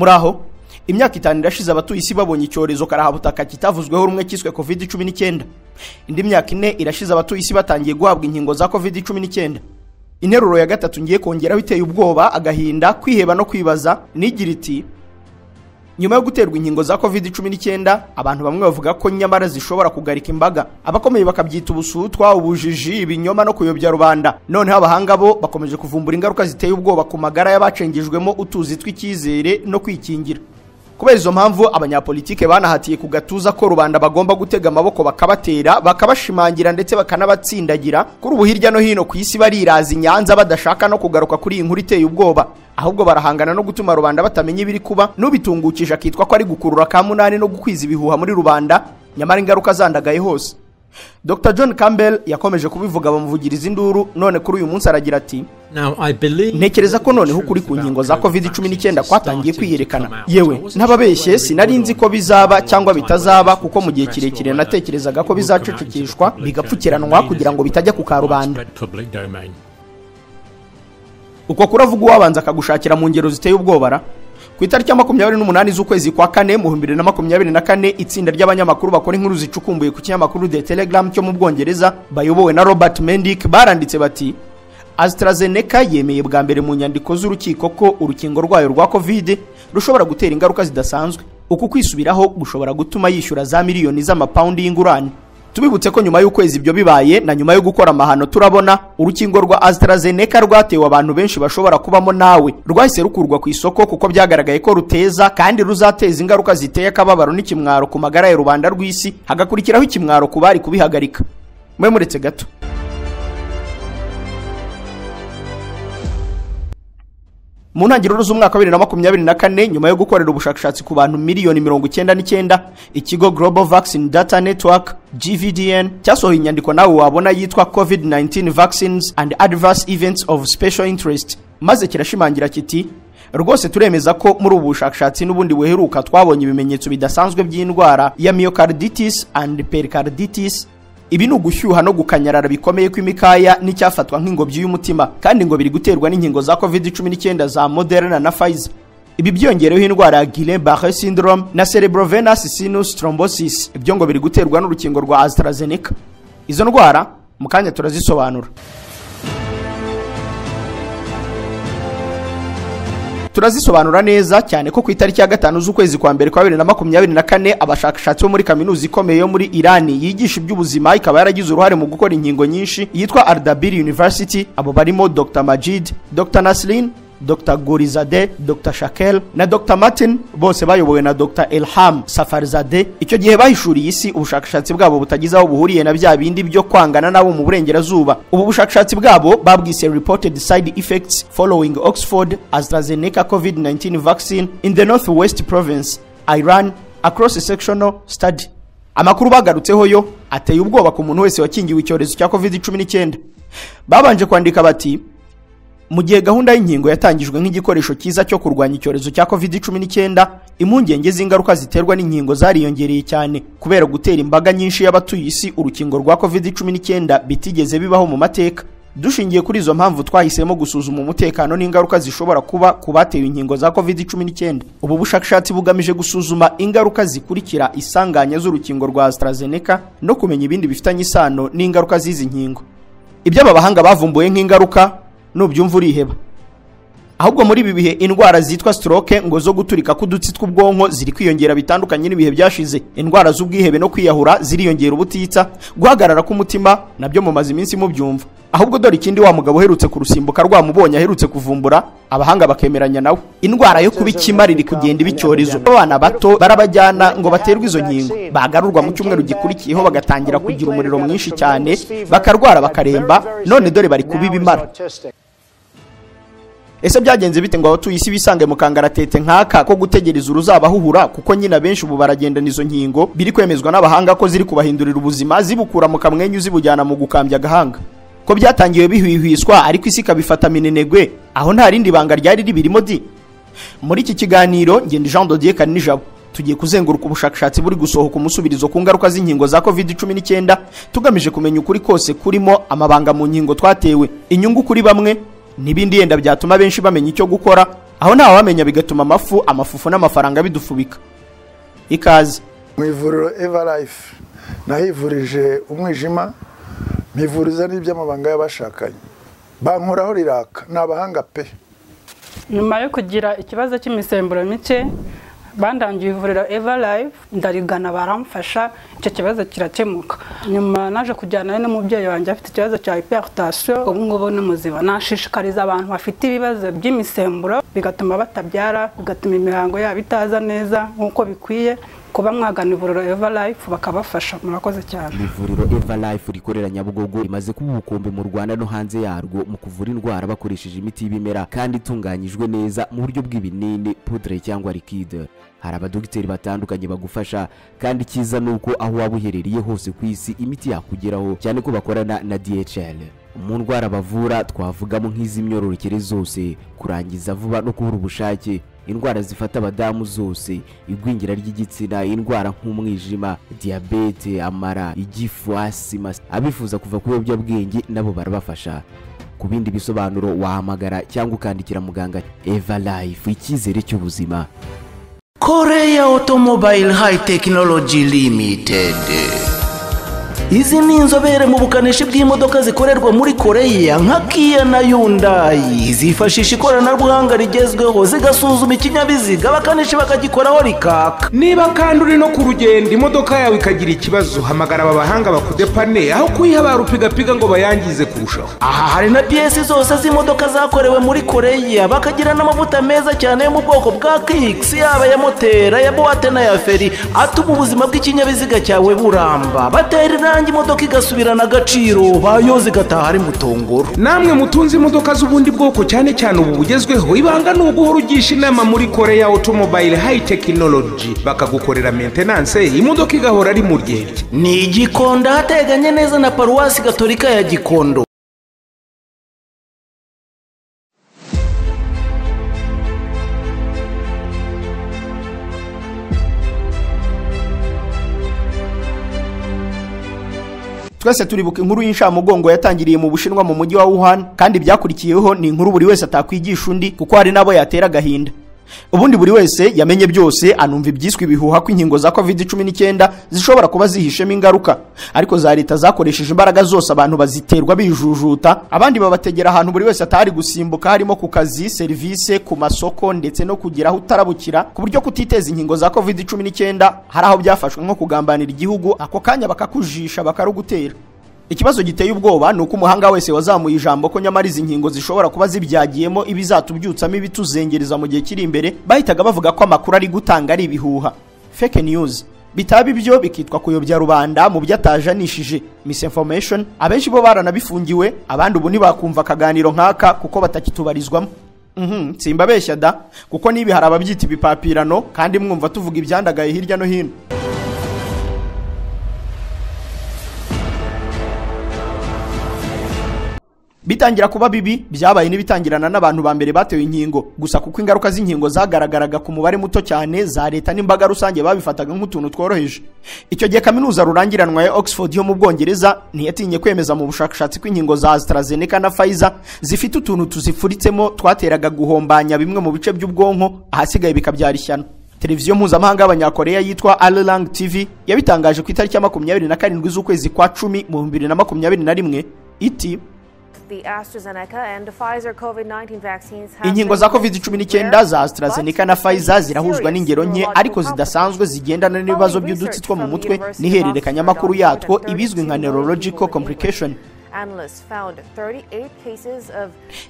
Muri aho imyaka 5 irashize abatuye isi babonye icyorezo karahabutaka kitavuzweho rumwe kiswe COVID-19. Indi myaka 4 irashize abatuye isi batangiye guhabwa inkingo za COVID-19. Interuro ya gatatu ngiye kongeraho iteye ubwoba, agahinda, kwiheba no kwibaza nigira iti: nyuma yo guterwa inkingo za COVID-19 abantu bamwe bavuga ko nyamara zishobora kugarika imbaga, abakomeye bakabyita ubusutwa, ubujiji, ibinyoma no kuyobya rubanda. Noneho abahanga bo bakomeje kuvumbura ingaruka ziteye ubwoba ku magara y'abacengejwemo utuzi tw'icyizere no kwikingira. Kubera izo mpamvu abanyapolitike banahatiye ku gatuza ko rubanda bagomba gutega amaboko bakabatera, bakabashimangira ndetse bakanabatsindagira. Kuri ubu hirya no hino ku isi bariraza inyanza badashaka no kugaruka kuri iyi nkuru iteye ubwoba, ahubwo barahangana no gutuma rubanda batamenya ibiri kuba, n'ubitungukije akitwa ko ari gukurura ka munani no gukwiza ibihuha muri rubanda, nyamara ingaruka zandagaye hose. Dr John Campbell yakomeje kubivuga bamuvugiriza induru, none kuri uyu munsi aragira ati: ntekereza ko noneho ukuri ku nkingo za COVID-19 kwatangiye kwiyerekana. Yewe ntababeshye, sinari nzi ko bizaba cyangwa bitazaba, kuko mu gihe kirekire natekerezaga ko bizacecekeshwa bigapfukiranwa kugira ngo bitajya ku karubanda. Uko kuravuga uwabanza akagushakira mu ngero ziteye ubwobara. Ku itariki ya 28 z'ukwezi kwa kane mu 2024, itsinda ry'abanyamakuru bakora inkuru zicukumbuye ku kinyamakuru The Telegram cyo mu Bwongereza bayobowe na Robert Mendick baranditse bati: AstraZeneca yemeye bwa mbere mu nyandiko z'urukiko ko urukingo rwayo rwa COVID rushobora gutera ingaruka zidasanzwe. Uku kwisubiraho gushobora gutuma yishyura za miliyoni z'amapaundi y'ingurane. Tubibutse ko nyuma y'ukwezi ibyo bibaye na nyuma yo gukora amahano turabona urukingo rwa AstraZeneca rwatewe abantu benshi bashobora kubamo nawe rwahise rukurwa ku isoko, kuko byagaragaye ko ruteza kandi ruzateza ingaruka ziteye akababaro n'ikimwaro ku magara ya rubanda rw'isi, hagakurikiraho ikimwaro ku bari kubihagarika. Mwe muretse gato. Mu ntangiriro z'umwaka wa 2024, nyuma yo gukorera ubushakashatsi ku bantu miliyoni 99, ikigo Global Vaccine Data Network GVDN cyasohoye inyandiko nawe wabona yitwa COVID-19 Vaccines and Adverse Events of Special Interest, maze kirashimangira kiti: rwose turemeza ko muri ubu bushakashatsi n'ubundi buheruka twabonye ibimenyetso bidasanzwe by'indwara ya myocarditis and pericarditis. Ibi ni ugushyuha no gukanyarara bikomeye kw'imikaya n'icyafatwa nk'ingobyi y'umutima, kandi ngo biri guterwa n'inkingo za COVID-19 za Moderna na Pfizer. Ibi byongereho indwara ya Guillain-Barré syndrome na cerebrovenous sinus thrombosis, ibyo ngo biri guterwa n'urukingo rwa AstraZeneca. Izo ndwara mu kanya turazisobanura. Turazisobanura neza cyane ko ku itariki ya 5 z'ukwezi kwa mbere kwa 2024, abashakashatsi bo muri kaminuza ikomeye yo muri Iran yigisha iby'ubuzima ikaba yaragize uruhare mu gukora inkingo nyinshi yitwa Ardabil University, abo barimo Dr Majid, Dr Nasrin, Dr Gorizadeh, Dr Shakel na Dr Martin, bose bayobowe na Dr Elham Safarzadeh. Icyo gihe bahishuriye isi ubushakashatsi bwabo butagize aho buhuriye na bya bindi byo kwangana nabo mu burengerazuba. Ubu bushakashatsi bwabo babwise Reported Side Effects Following Oxford AstraZeneca COVID-19 Vaccine in the Northwest Province, Iran, a cross-sectional study. Amakuru bagarutseho yo ateye ubwoba ku muntu wese wakingiwe icyorezo cya COVID-19. Babanje kwandika bati: mu gihe gahunda y'inkingo yatangijwe nk'igikoresho cyiza cyo kurwanya icyorezo cya COVID-19, impungenge z'ingaruka ziterwa n'inkingo zariyongereye cyane kubera gutera imbaga nyinshi y'abatuye isi urukingo rwa COVID-19 bitigeze bibaho mu mateka. Dushingiye kuri izo mpamvu twahisemo gusuzuma umutekano n'ingaruka zishobora kuba ku batewe inkingo za COVID-19. Ubu bushakashatsi bugamije gusuzuma ingaruka zikurikira isanganya z'urukingo rwa AstraZeneca no kumenya ibindi bifitanye isano n'ingaruka z'izi nkingo. Ibyo aba bahanga bavumbuye nk'ingaruka nubyumva uriheba. Ahubwo muri ibi bihe indwara zitwa stroke ngo zo guturika k'udutsi tw'ubwonko ziri kwiyongera bitandukanye n'ibihe byashize. Indwara z'ubwihebe no kwiyahura ziriyongera ubutitsa, guhagarara k'umutima nabyo mumaze iminsi mubyumva. Ahubwo dore ikindi wa mugabo uherutse kurusimbuka rwamubonye aherutse kuvumbura, abahanga bakemeranya nawe: indwara yo kuba ikimara iri kugenda ibicyorezo. Abana bato barabajyana ngo baterwe izo nkingo, bagarurwa mu cyumweru gikurikiyeho bagatangira kugira umuriro mwinshi cyane, bakarwara bakaremba, none dore bari kuba ibimara. Ese byagenze bite ngo abatuye isi bisange mu kangaratete nk'aka ko gutegereza uruzabahuhura, kuko nyina benshi ubu baragendana izo nkingo biri kwemezwa n'abahanga ko ziri kubahindurira ubuzima, zibukura mu kamwenyu zibujyana mu gukambya agahanga? Ko byatangiwe bihwihwiswa ariko isi ikabifata minenegwe, aho nta rindi banga ryari ribirimo di. Muri iki kiganiro ngende Jean Dodier Karinijabo tugiye kuzenguruka ubushakashatsi buri gusohoka umusubirizo ku ngaruka z'inkingo za COVID-19, tugamije kumenya ukuri kose kurimo amabanga mu nkingo twatewe, inyungu kuri bamwe n'ibindi yenda byatuma benshi bamenya icyo gukora Aho ntawamenya, bigatuma amafu, amafufu n'amafaranga bidufubika. Ikaze mu ivuriro Eva Life. Nahivurije umwijima, mpivuriza n'iby'amabanga y'abashakanye, bankoraho riraka, ni abahanga pe. Nyuma yo kugira ikibazo cy'imisemburo mike, bandangiye ivuriro Eva Life, ndarigana, baramfasha, icyo kibazo kirakemuka. Nyuma naje kujyana n'umubyeyi wanjye afite ikibazo cya hypertension, ubu ngubu ni muzima. Nashishikariza abantu bafite ibibazo by'imisemburo bigatuma batabyara, bigatuma imihango yabo itaza neza nk'uko bikwiye, kuba mwagana ivuriro Eva Life bakabafasha. Murakoze cyane. Ivuriro Eva Life rikorera Nyabugogo rimaze kuba ubukombe mu Rwanda no hanze yarwo mu kuvura indwara bakoresheje imiti y'ibimera kandi itunganyijwe neza mu buryo bw'ibinini, poudre cyangwa liquide. Hari abadogiteri batandukanye bagufasha, kandi icyiza ni uko aho waba uherereye hose ku isi imiti yakugeraho, cyane ko bakorana na DHL. Mu ndwara bavura twavugamo nk'iz'imyororokere zose, kurangiza vuba no kubura ubushake, indwara zifata abadamu zose, igwingira ry'igitsina, indwara nk'umwijima, diyabete, amara, igifu, asima. Abifuza kuva ku biyobyabwenge nabo barabafasha. Ku bindi bisobanuro wahamagara cyangwa ukandikira muganga. Eva Life, icyizere cy'ubuzima. Korea Automobile High Technology Limited. Izi ni inzobere mu bukanishi bw'imodoka zikorerwa muri Koreya nka Kia na Hyundai. Zifashisha ikoranabuhanga rigezweho, zigasuzuma ikinyabiziga, abakanishi bakagikoraho rikaka. Niba kandi uri no ku rugendo, imodoka yawe ikagira ikibazo, hamagara aba bahanga bakudepane aho kuyiha ba rupigapiga ngo bayangize kurushaho. Aha hari na piyesi zose z'imodoka zakorewe muri Koreya, bakagira n'amavuta meza cyane yo mu bwoko bwa Kixx, yaba ya moteri, ya boîte n'aya feri, atuma ubuzima bw'ikinyabiziga cyawe buramba. Batera irangi imodoka igasubirana agaciro, bayoza igataha ari mutongoro. Namwe mutunze imodoka z'ubundi bwoko, cyane cyane ubu bugezweho, ibanga ni uguhora ugisha inama muri Korea Automobile High Technology, bakagukorera maintenance, imodoka igahora ari mu ryerye. Ni Igikondo, ahateganye neza na Paruwasi Gatolika ya Gikondo. Twese turibuka inkuru y'inshamugongo yatangiriye mu Bushinwa mu mujyi wa Wuhan, kandi byakurikiyeho ni inkuru buri wese atakwigisha undi kuko hari nabo yatera agahinda. Ubundi buri wese yamenye byose, anumva ibyiswe ibihuha ko inkingo za COVID-19 zishobora kuba zihishemo ingaruka, ariko za leta zakoresheje imbaraga zose, abantu baziterwa bijujuta, abandi babategera ahantu buri wese atari gusimbuka, harimo ku kazi, serivisi, ku masoko ndetse no kugira aho utarabukira, ku buryo kutiteza inkingo za COVID-19 hari aho byafashwe nko kugambanira igihugu, ako kanya bakakujisha bakarugutera. Ikibazo giteye ubwoba ni uko umuhanga wese wazamuye ijambo ko nyamara izi nkingo zishobora kuba zibyagiyemo ibizatubyutsamo ibituzengereza mu gihe kiri imbere, bahitaga bavuga ko amakuru ari gutanga ari ibihuha, fake news. Bitaba ibyo bikitwa kuyobya rubanda mu byo atajanishije, misinformation. Abenshi bo baranabifungiwe, abandi ubu ntibakumva akaganiro nk'aka kuko batakitubarizwamo. Simbabeshya da, kuko nibi hari ababyita ibipapirano kandi mwumva tuvuga ibyandagaye hirya no hino. Bitangira kuba bibi byabaye n'ibitangirana n'abantu ba mbere batewe inkingo gusa, kuko ingaruka z'inkingo zagaragaraga ku mubare muto cyane, za leta n'imbaga rusange babifataga nk'utuntu tworoheje. Icyo gihe kaminuza rurangiranwa ya Oxford yo mu Bwongereza ntiyatinye kwemeza mu bushakashatsi ko inkingo za AstraZeneca na Pfizer zifite utuntu tuzifuritsemo twateraga guhombanya bimwe mu bice by'ubwonko, ahasigaye bikabyara ishyano. Televiziyo mpuzamahanga y'Abanyakoreya yitwa Arirang TV yabitangaje ku itariki ya 27 z'ukwezi kwa 10 mu 2021 iti: Inkingo za COVID-19 za AstraZeneca na Pfizer zirahuzwa n'ingero nke ariko zidasanzwe zigendana n'ibibazo by'udutsi two mu mutwe n'ihererekanyamakuru yatwo, ibizwi nka neurological complication.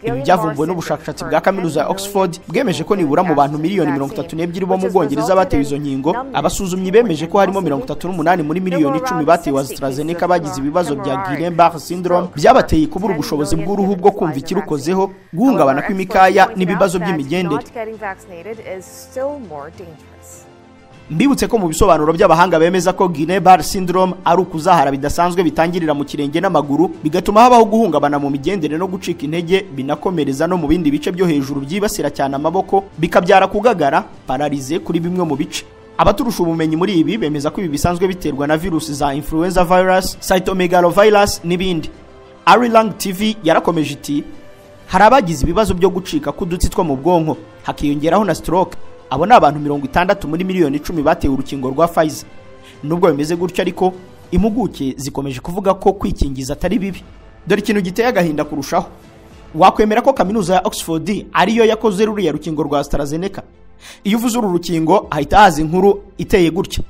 Ibi byavumbuwe n'ubushakashatsi bwa kaminuza ya Oxford bwemeje ko nibura mu bantu miliyoni 32 bo mu Bwongereza batewe izo nkingo, abasuzumyi bemeje ko harimo 38 muri miliyoni 10 batewe AstraZeneca bagize ibibazo bya Guillain-Barré syndrome byabateye kubura ubushobozi bw'uruhu bwo kumva ikirukozeho, guhungabana kw'imikaya n'ibibazo by'imigendere. Mbibutse ko mu bisobanuro by'abahanga bemeza ko Guillain-Barré syndrome ari ukuzahara bidasanzwe bitangirira mu kirenge n'amaguru, bigatuma habaho guhungabana mu migendere no gucika intege, binakomereza no mu bindi bice byo hejuru byibasira cyane amaboko, bikabyara kugagara, pararize kuri bimwe mu bice. Abaturusha ubumenyi muri ibi bemeza ko ibi bisanzwe biterwa na virusi za influenza virus, cytomegalovirus n'ibindi. Arirang TV yarakomeje iti: hari abagize ibibazo byo gucika k'udutsi two mu bwonko. Hakiyongeraho na stroke. Abo ni abantu 60 muri miliyoni 10 batewe urukingo rwa Pfizer. Nubwo bimeze gutyo ariko, impuguke zikomeje kuvuga ko kwikingiza atari bibi. Dore ikintu giteye agahinda kurushaho. Wakwemera ko kaminuza ya Oxford ariyo yakoze ruriya rukingo rwa AstraZeneca? Iyo uvuze uru rukingo hahita haza inkuru iteye gutya.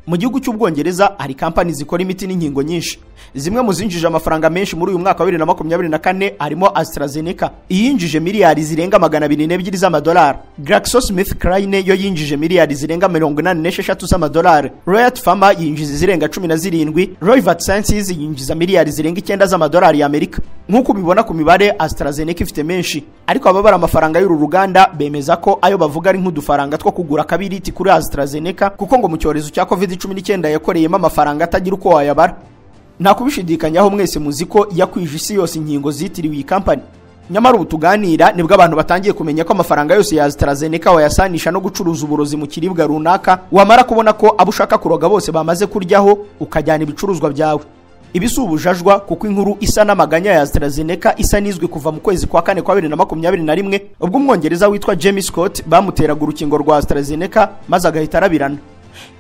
Mu gihugu cy'Ubwongereza hari kampani zikora imiti n'inkingo nyinshi. Zimwe mu zinjije amafaranga menshi muri uyu mwaka wa 2024 harimo AstraZeneca iyinjije miliyari zirenga 202 z'amadolari. GlaxoSmithKline yo yinjije miliyari zirenga 86 z'amadolari. Royal Pharma yinjiza zirenga 17, Roivant Sciences yinjiza miliyari zirenga 9 z'amadolari y'Amerika. Nk'uko ubibona ku mibare, AstraZeneca ifite menshi, ariko ababara amafaranga y'uru ruganda bemeza ko ayo bavuga ari nk'udufaranga two kugura kabiriti kuri AstraZeneca, kuko ngo mu cyorezo cya COVID-19 yakoreyemo amafaranga atagira uko wayabara. Nta kubishidikanyaho, mwese muzi ko yakwije isi yose inkingo zitiriwe iyi kampani. Nyamara ubu tuganira nibwo abantu batangiye kumenya ko amafaranga yose ya AstraZeneca wayasanisha no gucuruza uburozi mu kiribwa runaka, wamara kubona ko abo ushaka kuroga bose bamaze kuryaho ukajyana ibicuruzwa byawe. Ibi si ubujajwa, kuko inkuru isa n'amaganya ya AstraZeneca isa n'izwi kuva mu kwezi kwa kane kwa 2021, ubwo Umwongereza witwa Jamie Scott bamuteraga urukingo rwa AstraZeneca maze agahita arabirana.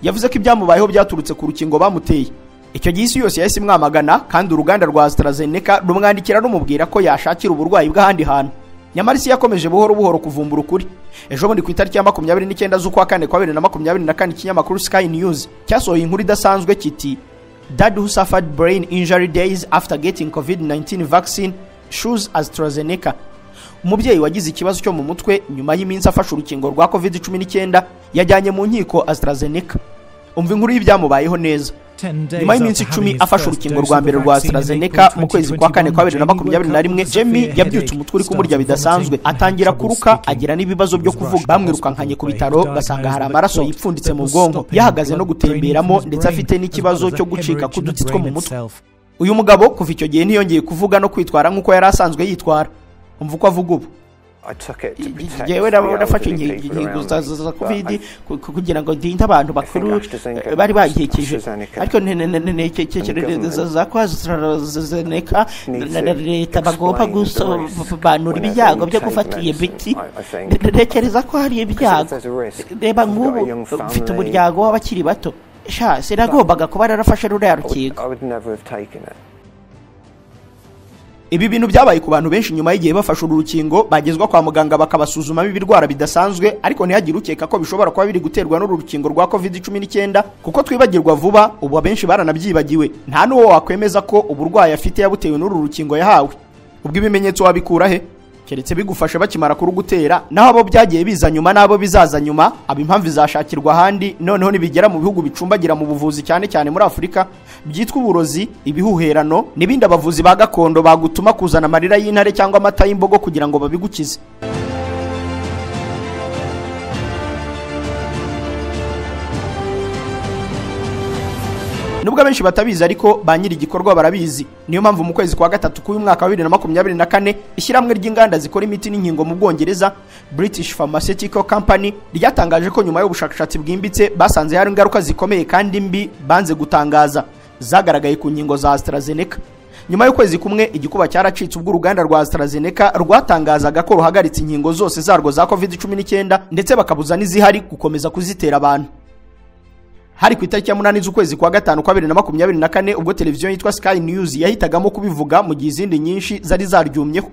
Yavuze ko ibyamubayeho byaturutse ku rukingo bamuteye. Icyo gihe isi yose yahise imwamagana, kandi uruganda rwa AstraZeneca rumwandikira rumubwira ko yashakira uburwayi bw'ahandi hantu. Nyamara isi yakomeje buhoro buhoro kuvumbura ukuri. Ejo bundi ku itariki ya 29 z'ukwa kane kwa 2024, ikinyamakuru Sky News cyasohoye inkuru idasanzwe kiti: "Dad who suffered brain injury days after getting COVID-19 vaccine choose AstraZeneca." Umubyeyi wagize ikibazo cyo mu mutwe nyuma y'iminsi afashe urukingo rwa COVID-19 yajyanye mu nkiko AstraZeneca. Umva inkuru y'ibyamubayeho neza. Nyuma y'iminsi 10 afashe urukingo rwa mbere rwa AstraZeneca mu kwezi kwa kane kwa 2021, Jamie yabyutse umutwe uri kumurya bidasanzwe, atangira kuruka, agira n'ibibazo byo kuvuga. Bamwirukankanye ku bitaro basanga hari amaraso yipfunditse mu bwonko, yahagaze no gutemberamo, ndetse afite n'ikibazo cyo gucika k'udutsi two mu mutwe. Uyu mugabo kuva icyo gihe ntiyongeye kuvuga no kwitwara nk'uko yari asanzwe yitwara. Umva uko avuga ubu: "Jewe nafashe inkingo za COVID kugira ngo ndinde abantu bakuru bari bayihekeje, ariko ntekereza ko AstraZeneca na leta bagomba gusobanura ibyago byo gufata iyi miti. Ntekereza ko hari ibyago. Reba nk'ubu mfite umuryango w'abakiri bato. Sha, sinagombaga kuba narafashe ruriya rukingo." Ibi bintu byabaye ku bantu benshi nyuma y'igihe bafashe uru rukingo, bagezwa kwa muganga bakabasuzumamo ibirwara bidasanzwe, ariko ntihagire ukeka ko bishobora kuba biri guterwa n'uru rukingo rwa COVID-19, kuko twibagirwa vuba. Ubu abenshi baranabyibagiwe, nta n'uwo wakwemeza ko uburwayi afite yabutewe n'uru rukingo yahawe. Ubwo ibimenyetso wabikura he? Keretse bigufasha bakimara kurugutera. Naho abo byagiye biza nyuma n'abo bizaza nyuma, aba impamvu izashakirwa ahandi. Noneho nibigera mu bihugu bicumbagira mu buvuzi, cyane cyane muri Afurika, byitwa uburozi, ibihuherano n'ibindi, abavuzi ba gakondo bagutuma kuzana amarira y'intare cyangwa amata y'imbogo kugira ngo babigukize. Nubwo abenshi batabizi, ariko ba nyiri igikorwa barabizi. Niyo mpamvu mu kwezi kwa gatatu k'uyu mwaka wa 2024, ishyirahamwe ry'inganda zikora imiti n'inkingo mu Bwongereza, British Pharmaceutical Company, ryatangaje ko nyuma y'ubushakashatsi bwimbitse basanze hari ingaruka zikomeye kandi mbi banze gutangaza zagaragaye ku nkingo za AstraZeneca. Nyuma y'ukwezi kumwe igikuba cyaracitse ubwo uruganda rwa AstraZeneca rwatangazaga ko ruhagaritse inkingo zose zarwo za COVID-19, ndetse bakabuza n'izihari gukomeza kuzitera abantu. Hari ku itariki ya 8 z'ukwezi kwa gatanu kwa 2024, ubwo televiziyo yitwa Sky News yahitagamo kubivuga mu gihe izindi nyinshi zari zaryumyeho.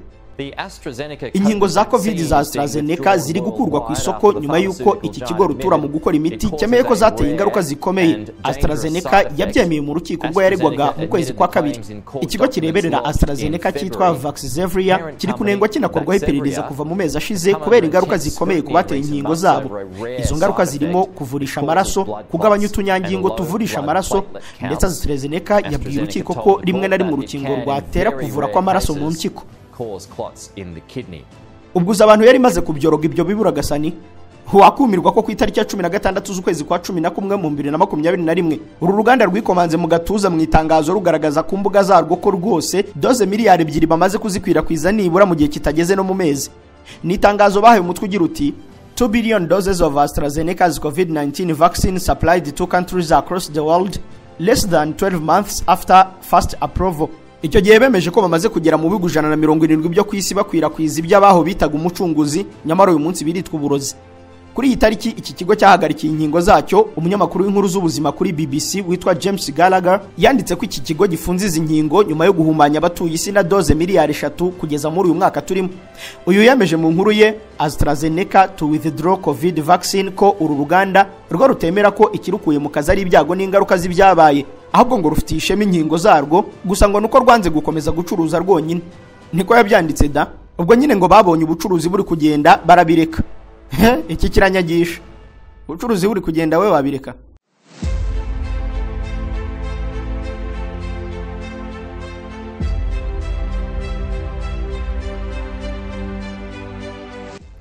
Inkingo za COVID za AstraZeneca ziri gukurwa ku isoko nyuma y'uko iki kigo rutura mu gukora imiti cyemeye ko zateye ingaruka zikomeye. AstraZeneca yabyemeye mu rukiko ubwo yaregwaga mu kwezi kwa kabiri. Ikigo kireberera AstraZeneca cyitwa Vaxzevria kiri kunengwa kinakorwaho iperereza kuva mu mezi ashize kubera ingaruka zikomeye ku bateye inkingo zabo. Izo ngaruka zirimo kuvurisha amaraso, kugabanya utunyangingo tuvurisha amaraso, ndetse AstraZeneca yabwiye urukiko ko rimwe na rimwe urukingo rwatera kuvura kw'amaraso mu mpyiko. Ubwo uzi abantu yari imaze kubyoroga ibyo biburagasani. Wakumirwa ko ku itariki ya 16 z'ukwezi kwa 11 mu 2021, uru ruganda rwikomanze mu gatuza mu itangazo rugaragaza ku mbuga zarwo ko rwose doze miliyari 2 bamaze kuzikwirakwiza nibura mu gihe kitageze no mu mezi. Ni itangazo bahaye umutwe ugira uti: 2 billion doses of AstraZeneca's COVID-19 vaccine supplied to countries across the world less than 12 months after first approval. Icyo gihe bemeje ko bamaze kugera mu bihugu 170 byo ku isi bakwirakwiza iby'abaho bitaga umucunguzi, nyamara uyu munsi biritwa uburozi. Kuri iyi tariki iki kigo cyahagarikiye inkingo zacyo. Umunyamakuru w'inkuru z'ubuzima kuri BBC witwa James Gallagher yanditse ko iki kigo gifunze izi nkingo nyuma yo guhumanya abatuye isi na doze miliyari 3 kugeza muri uyu mwaka turimo. Uyu yemeje mu nkuru ye AstraZeneca to withdraw COVID vaccine ko uru ruganda rwo rutemera ko ikirukuye mu kazi ari ibyago n'ingaruka z'ibyabaye, ahubwo ngo rufitiye ishema inkingo zarwo, gusa ngo nuko rwanze gukomeza gucuruza rwonyine. Niko yabyanditse da. Ubwo nyine ngo babonye ubucuruzi buri kugenda barabireka. Iki kiranyagisha ubucuruzi buri kugenda, we wabireka.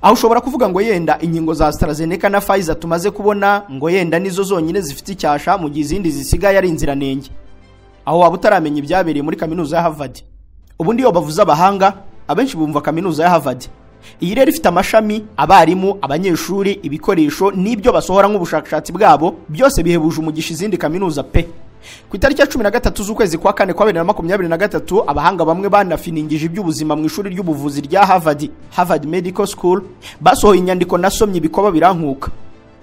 Aho ushobora kuvuga ngo yenda inkingo za AstraZeneca na Pfizer tumaze kubona ngo yenda nizo zonyine zifite icyasha, mu gihe izindi zisigaye ari inziranenge. Aho waba utaramenya ibyabereye muri kaminuza ya Harvard. Ubundi iyo bavuze abahanga abenshi bumva kaminuza ya Harvard. Iyi rero ifite amashami, abarimu, abanyeshuri, ibikoresho n'ibyo basohora nk'ubushakashatsi bwabo, byose bihebuje umugisha izindi kaminuza pe. Ku itariki ya 13 z'ukwezi kwa kane kwa 2023, abahanga bamwe banafiningije iby'ubuzima mu ishuri ry'ubuvuzi rya Harvard, Harvard Medical School, basohoye inyandiko nasomye ibikoba birankuka.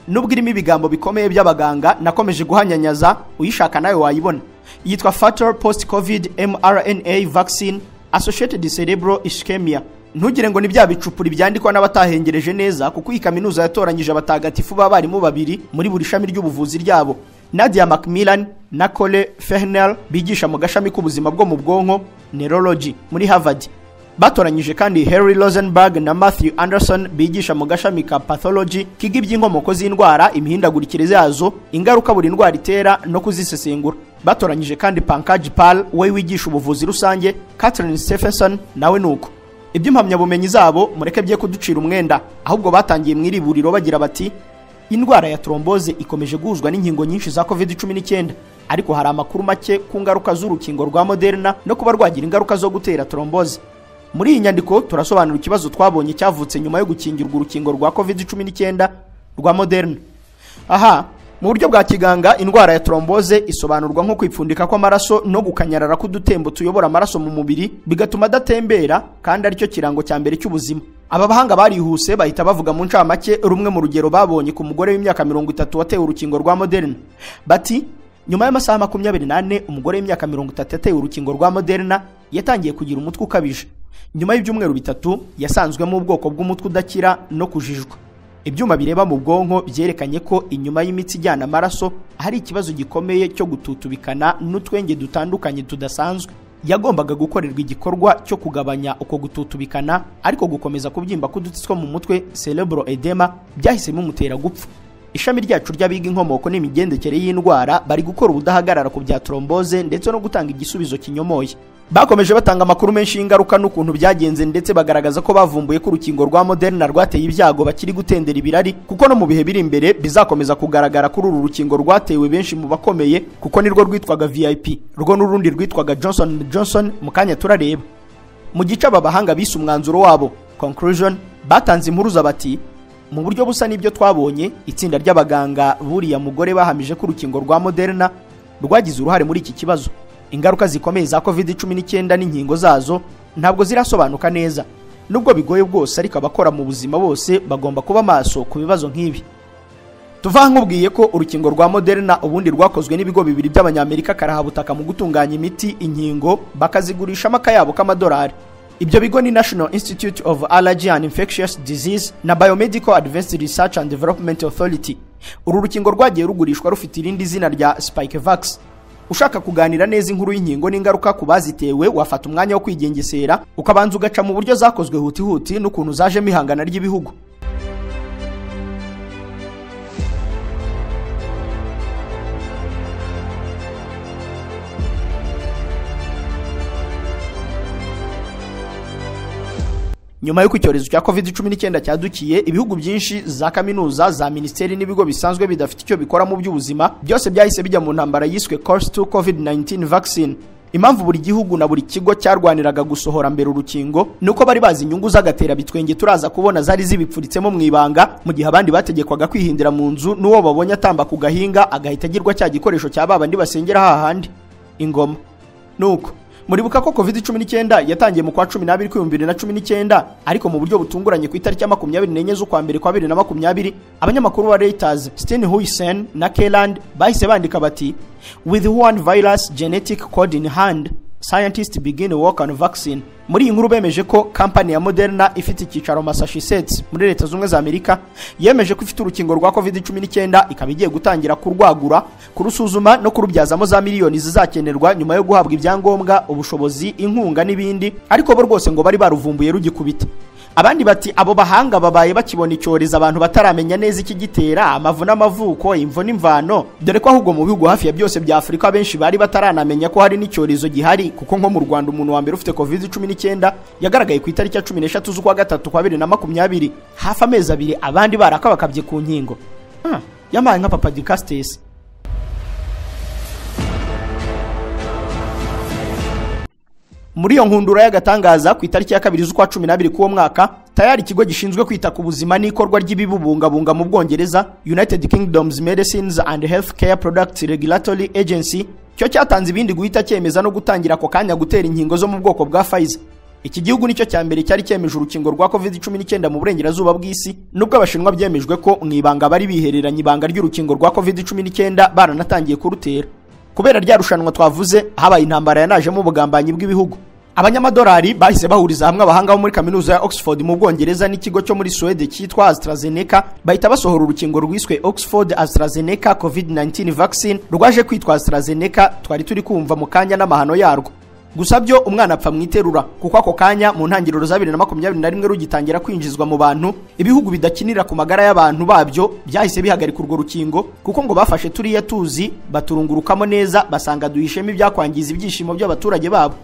Nubwo irimo ibigambo bikomeye by'abaganga nakomeje guhanyanyaza, uyishaka nawe wayibona. Yitwa Fatal Post Covid mRNA Vaccine Associated Cerebral Ischemia. Ntugire ngo ni bya bicupuri byandikwa n'abatahengereje neza, kuko iyi kaminuza yatoranyije abatagatifu b'abarimu babiri muri buri shami ry'ubuvuzi ryabo, Nadia Macmillan na Cole Fernel, bigisha mu gashami k'ubuzima bwo mu bwonko neurology muri Harvard. Batoranyije kandi Harry Rosenberg na Matthew Anderson bigisha mu gashami ka pathology kiga iby'inkomoko z'indwara, imihindagurikire yazo, ingaruka buri ndwara itera no kuzisesengura. Batoranyije kandi Pankaj Pal we wigisha ubuvuzi rusange, Catherine Stephenson nawe nuko. Iby'impamyabumenyi zabo mureke bye kuducira umwenda, ahubwo batangiye mu iriburiro bagira bati indwara ya trombose ikomeje guhuzwa n'inkingo nyinshi za COVID-19, ariko hari amakuru make ku ngaruka z'urukingo rwa Moderna no kuba rwagira ingaruka zo gutera trombose. Muri iyi nyandiko turasobanura ikibazo twabonye cyavutse nyuma yo gukingirwa urukingo rwa COVID-19 rwa Moderna. Aha, mu buryo bwa kiganga indwara ya trombose isobanurwa nko kwipfundika kw'amaraso no gukanyarara k'udutembo tuyobora amaraso mu mubiri, bigatuma adatembera, kandi aricyo kirango cya mbere cy'ubuzima. Aba bahanga barihuse bahita bavuga mu ncamake rumwe mu rugero babonye ku mugore w'imyaka 30 watewe urukingo rwa Moderna. Bati nyuma y'amasaha 24 umugore w'imyaka 30 yatewe urukingo rwa Moderna yatangiye kugira umutwe ukabije. Nyuma y'ibyumweru 3 yasanzwemo ubwoko bw'umutwe udakira no kujijwa. Ibyuma bireba mu bwonko byerekanye ko inyuma y'imitsi ijyana amaraso hari ikibazo gikomeye cyo gututubikana n'utwenge dutandukanye tudasanzwe. Yagombaga gukorerwa igikorwa cyo kugabanya uko gututubikana, ariko gukomeza kubyimba k'udutsi two mu mutwe cerebral edema byahise bimutera gupfa. Ishami ryacu ry'abiga inkomoko n'imigendekere y'indwara bari gukora ubudahagarara ku bya trombose ndetse no gutanga igisubizo kinyomoye. Bakomeje batanga amakuru menshi y'ingaruka n'ukuntu byagenze, ndetse bagaragaza ko bavumbuye ko urukingo rwa Moderna rwateye ibyago bakiri gutendera ibirari, kuko no mu bihe biri imbere bizakomeza kugaragara kuri uru rukingo rwatewe benshi mu bakomeye, kuko nirwo rwitwaga VIP, rwo n'urundi rwitwaga Johnson Johnson mu kanya turareba. Mu gice aba bahanga bise umwanzuro wabo conclusion, batanze impuruza bati mu buryo busa n'ibyo twabonye, itsinda ry'abaganga buriya mugore bahamije ko urukingo rwa Moderna rwagize uruhare muri iki kibazo. Ingaruka zikomeye za COVID-19 n'inkingo zazo ntabwo zirasobanuka neza. Nubwo bigoye bwose, ariko abakora mu buzima bose bagomba kuba maso ku bibazo nk'ibi. Tuva nkubwiye ko urukingo rwa Moderna ubundi rwakozwe n'ibigo bibiri by'Abanyamerika karahabutaka mu gutunganya imiti, inkingo bakazigurisha amakayabo k'amadolari. Ibyo bigo ni National Institute of Allergy and Infectious Disease na Biomedical Advanced Research and Development Authority. Uru rukingo rwagiye rugurishwa rufite irindi zina rya Spikevax. Ushaka kuganira neza inkuru y'inkingo n'ingaruka ku bazitewe, wafata umwanya wo kwigengesera, ukabanza ugaca mu buryo zakozwe huti huti n'ukuntu zajemo ihangana ry'ibihugu. Nyuma y'uko icyorezo cya COVID-19 cyadukiye, ibihugu byinshi, za kaminuza, za ministeri n'ibigo bisanzwe bidafite icyo bikora mu by'ubuzima, byose byahise bijya mu ntambara yiswe Course to COVID-19 vaccine. Impamvu buri gihugu na buri kigo cyarwaniraga gusohora mbere urukingo nuko bari bazi inyungu z'agatera bitwenge turaza kubona zari zibipfuritsemo mu ibanga, mu gihe abandi bategekwaga kwihindira mu nzu n'uwo babonye atamba ku gahinga agahita agirwa cya gikoresho cya babandi basengera hahandi ingoma. Nuko Muribuka ko COVID-19 yatangiye mu kwa 12 2019, ariko mu buryo butunguranye ku itariki ya 24 z'ukwa mbere kwa 2020, abanyamakuru ba Reuters Steen Huisen na Keland bahise bandika bati: "With one virus genetic code in hand, scientists begin work on vaccine." Muri iyi nkuru bemeje ko kampani ya Moderna ifite icyicaro Massachusetts muri Leta Zunze za Amerika yemeje ko ifite urukingo rwa COVID-19, ikaba igiye gutangira kurwagura, kurusuzuma no kurubyazamo za miliyoni zizakenerwa nyuma yo guhabwa ibyangombwa, ubushobozi, inkunga n'ibindi, ariko bo rwose ngo bari baruvumbuye rugikubita. Abandi bati abo bahanga babaye bakibona icyorezo abantu bataramenya neza ikigitera, amavu n'amavuko, imvo n'imvano, dore ko ahubwo mu bihugu hafi ya byose bya Afurika benshi bari bataranamenya ko hari n'icyorezo gihari, kuko nko mu Rwanda umuntu wa mbere ufite COVID-19 yagaragaye ku itariki ya 13 z'ukwa gatatu kwa 2020, hafi amezi abiri abandi barakabakabye ku nkingo. Yamaye nka Papa Dicastes. Muri iyo nkundura y'agatangaza ku itariki ya 2 z'ukwa 12 k'uwo mwaka, tayari ikigo gishinzwe kwita ku buzima n'ikorwa ry'ibibubungabunga mu Bwongereza, United Kingdom's Medicines and Healthcare Products Regulatory Agency, cyo cyatanze ibindi guhita cyemeza no gutangira ako kanya gutera inkingo zo mu bwoko bwa Pfizer. Iki gihugu nicyo cya mbere cyari cyemeje urukingo rwa COVID-19 mu burengerazuba bw'isi, nubwo abashinwa byemejwe ko mu ibanga bari bihereranye ibanga ry'urukingo rwa COVID-19 baranatangiye kurutera. Kubera rya rushanwa twavuze, habaye intambara yanajemo ubugambanyi bw'ibihugu. Abanyamadolari bahise bahuriza hamwe abahanga bo muri kaminuza ya Oxford mu Bwongereza n'ikigo cyo muri Suwede cyitwa AstraZeneca, bahita basohora urukingo rwiswe Oxford AstraZeneca COVID-19 vaccine, rwaje kwitwa AstraZeneca twari turi kumva mu kanya n'amahano yarwo. Gusa byo umwana apfa mu iterura, kuko ako kanya mu ntangiriro za 2021 rugitangira kwinjizwa mu bantu, ibihugu bidakinira ku magara y'abantu babyo byahise bihagarika urwo rukingo, kuko ngo bafashe turiya tuzi baturungurukamo neza basanga duhishemo ibyakwangiza ibyishimo by'abaturage babo.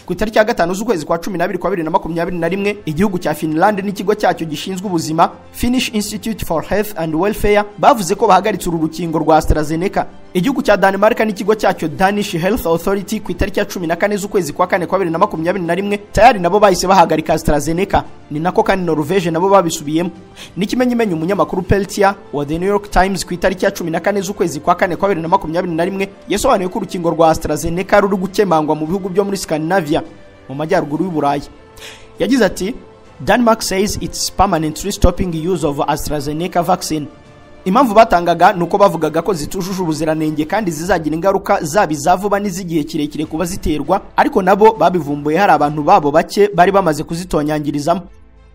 Ku itariki ya 5 z'ukwezi kwa 12 kwa 2021, igihugu cya Finland n'ikigo cyacyo gishinzwe ubuzima Finnish Institute for Health and Welfare bavuze ko bahagaritse uru rukingo rwa AstraZeneca. Igihugu cya Denmark n'ikigo cyacyo Danish Health Authority ku itariki ya 14 z'ukwezi kwa 4 kwa 2021 tayari nabo bahise bahagarika AstraZeneca. Ni nako kandi Norvege nabo babisubiyemo. N'ikimenyimenyi umunyamakuru Peltier wa The New York Times ku itariki ya 14 z'ukwezi kwa 4 kwa 2021 yasobanuye ko urukingo rwa AstraZeneca ruri gukemangwa mu bihugu byo muri Scandinavia mu majyaruguru y'Uburayi. Yagize ati: "Denmark says it's permanently stopping use of AstraZeneca vaccine." Impamvu batangaga nuko bavugaga ko zitujuje ubuziranenge kandi zizagira ingaruka zaba iza vuba n'izigihe kirekire kuba ziterwa, ariko nabo babivumbuye hari abantu babo bake bari bamaze kuzitonyangirizamo.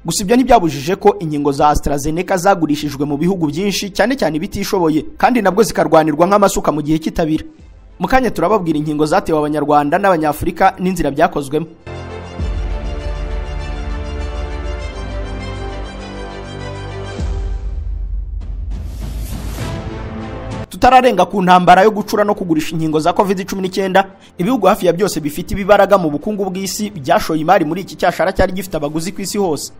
Gusa ibyo ntibyabujije ko inkingo za AstraZeneca zagurishijwe mu bihugu byinshi cyane cyane bitishoboye, kandi nabwo zikarwanirwa nk'amasuka mu gihe kitabira. Mu kanya turababwira inkingo zatewe Abanyarwanda n'Abanyafurika n'inzira byakozwemo. Tutararenga ku ntambara yo gucura no kugurisha inkingo za COVID-19, ibihugu hafi ya byose bifite ibibaraga mu bukungu bw'isi byashoye imari muri iki cyashara cyari gifite abaguzi ku isi hose.